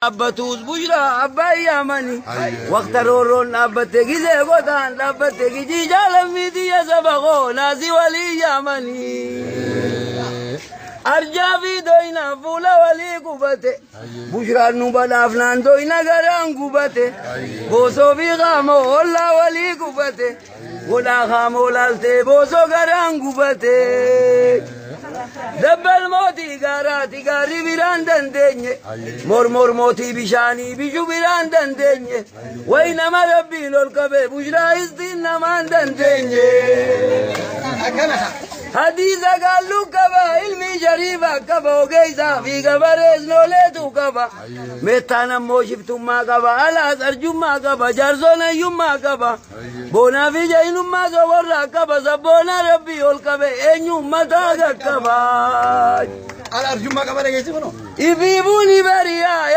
Dhaabbatus Bushraa abbaa yaamani. Waqta roorroon dhaabbatte gizee gotaan dhaabbatte gijii jaalamii xiyya saba koo naasii walii yaamani. Arjaa fi doyna fuula walii gubate. Bushraan nu badhaafnaan doyna garaan gubate. Boosoo fi qaamoo ollaa walii gubate. Godhaa qaamoo laaltee boosoo garaan gubate. Dabbal mootii gaaraati gaarri biraan dandeenye. Mormor mootii bishaanii bishu biraan dandeenye. Wayi nama rabbiin ol qabe bushraa istiin namaan dandeenye. Hadiisa gaalluu qaba, ilmi shariifa qaba, ogeessaa fi gabarees nooleetu qaba. Meettaan ammoo shiftummaa qaba, alaas arjummaa qaba, jaarsoon hayyummaa qaba. Boonaa fi jahinummaa soborraa qaba, sabboonaa rabbii ol qabe eenyu mataa qaqqaba. Ala arjummaa qaba dhageessi kunoo. Ifiifuu ni bariyaa.